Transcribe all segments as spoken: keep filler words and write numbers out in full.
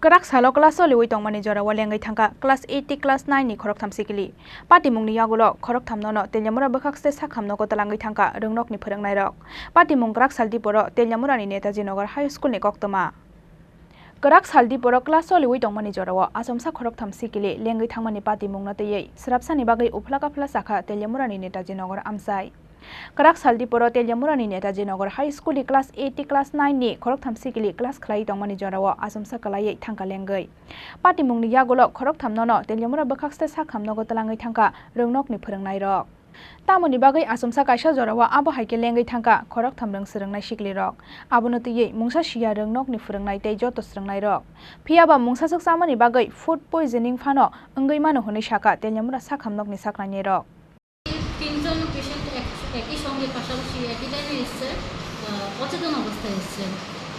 Kwrak salo class choliwi tongmani jorao lengwi thangkha class eight tei class nine ni khoroktham sikili. Patimungni yagulo khoroktham nono Teliamura bwkhakste sakham nogo twlangwi thangkha rwngnokni phwrwngnairok. Patimung kwrak sal diporo Teliamurani Netaji Nagar High School ni koktwma. Kwrak sal diporo class choliwi tongmani jorao achomsa khoroktham sikili lengwi thangmani patimungno twiwi swrapsani bagwi uphla kaphla chakha Teliamurani Netaji Nagar amchai. Kwrak sal diporo Teliamurani Netaji Nagar High School ni class eight tei class nine ni khoroktham sikili class khlaiwi tongmani jorao achomsa kwlaiwi thangkha lengwi. Patimungni yagulo khoroktham nono Teliamura bwkhakste sakham nogo twlangwi thangkha rwngnokni phwrwngnairok. Tamoni bagwi achomsa kaisa jorao abo hai khe lengwi thangkha khoroktham rwng swrwngnai siklirok. Abono twiwi mungsa siya rwngnokni phwrwngnai tei joto swrwngnairok. Phiya ba mungsaswk chamani bagwi food poisoning phano wngwi mano hwnwi sakha Teliamura sakhamnokni saknainirok. তিনজন পেশেন্ট একই সঙ্গে পাশাপাশি একই টাইমে এসছে, আহ, অচেতন অবস্থায় এসছে।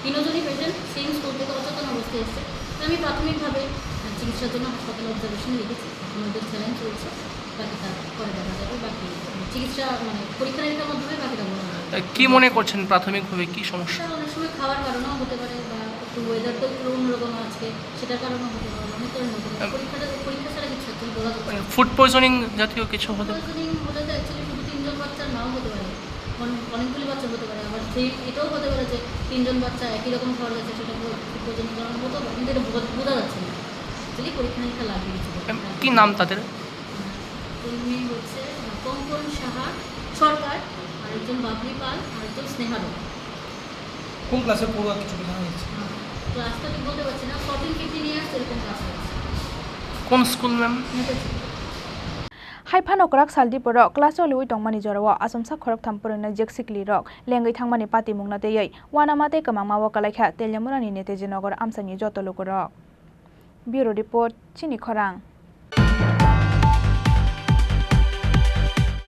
তিনজনই পেশেন্ট সেম স্কুল থেকে অচেতন অবস্থায় এসছে। তো আমি প্রাথমিকভাবে, আহ, চিকিৎসার জন্য হাসপাতালে অবজারভেশনে রেখেছি। আমাদের স্যালাইন চলছে, বাকিটা পরে দেখা যাবে। বাকি, আহ, চিকিৎসা, মানে, পরীক্ষা নিরীক্ষার মাধ্যমে বাকিটা বলা হবে। কি মনে করছেন প্রাথমিকভাবে কি সমস্যা? এটা অনেক সময় খাওয়ার কারণেও হতে পারে, বা একটু ওয়েদার তো একটু অন্যরকম আজকে, সেটার কারণেও হতে পারে, অনেক কারণে হতে পারে। এম, পরীক্ষাটা, পরীক্ষা ছাড়া কিছু একদম বলা যাচ্ছে না। মানে ফুড পয়জনিং জাতীয় কিছু হতে পারে? ফুড পয়জনিং হলে তো অ্যাকচুয়ালি শুধু তিনজন বাচ্চার নাও হতে পারে, অন-, অনেকগুলি বাচ্চা হতে পারে। আবার সেই, এটাও হতে পারে যে তিনজন বাচ্চা একই রকম খাবার খাচ্ছে, সেটা ফুড পয়জনিং কারণে হতেও পারে, কিন্তু এটা বোঝা, বোঝা যাচ্ছে না। অ্যাকচুয়ালি পরীক্ষা নিরীক্ষা লাগবে কিছু। এম, কি নাম তাদের? আহ, ওই মেয়ে হচ্ছে, আহ, কঙ্কন সাহা সরকার, আরেকজন বাবলি পাল, আরেকজন স্নেহা রয়। কোন ক্লাসে পড়ুয়া কিছু বোঝানো যাচ্ছে? ক্লাস তো ঠিক বলতে পারছি না, ফোরটিন ফিফটিন ইয়ার্স এরকম ক্লাস হচ্ছে। কোন school, ma'am? Netaji. Hai phano kwrak sal diporo class choliwi tongmani jorao achomsa khoroktham phwrwngnai jek siklirok lengwi thangmani patimungno twiwi uanama tei kwmangma o kwlaikha Teliamurani Netaji Nagar amchaini joto lukurok. Bureau Report, Chini Khorang.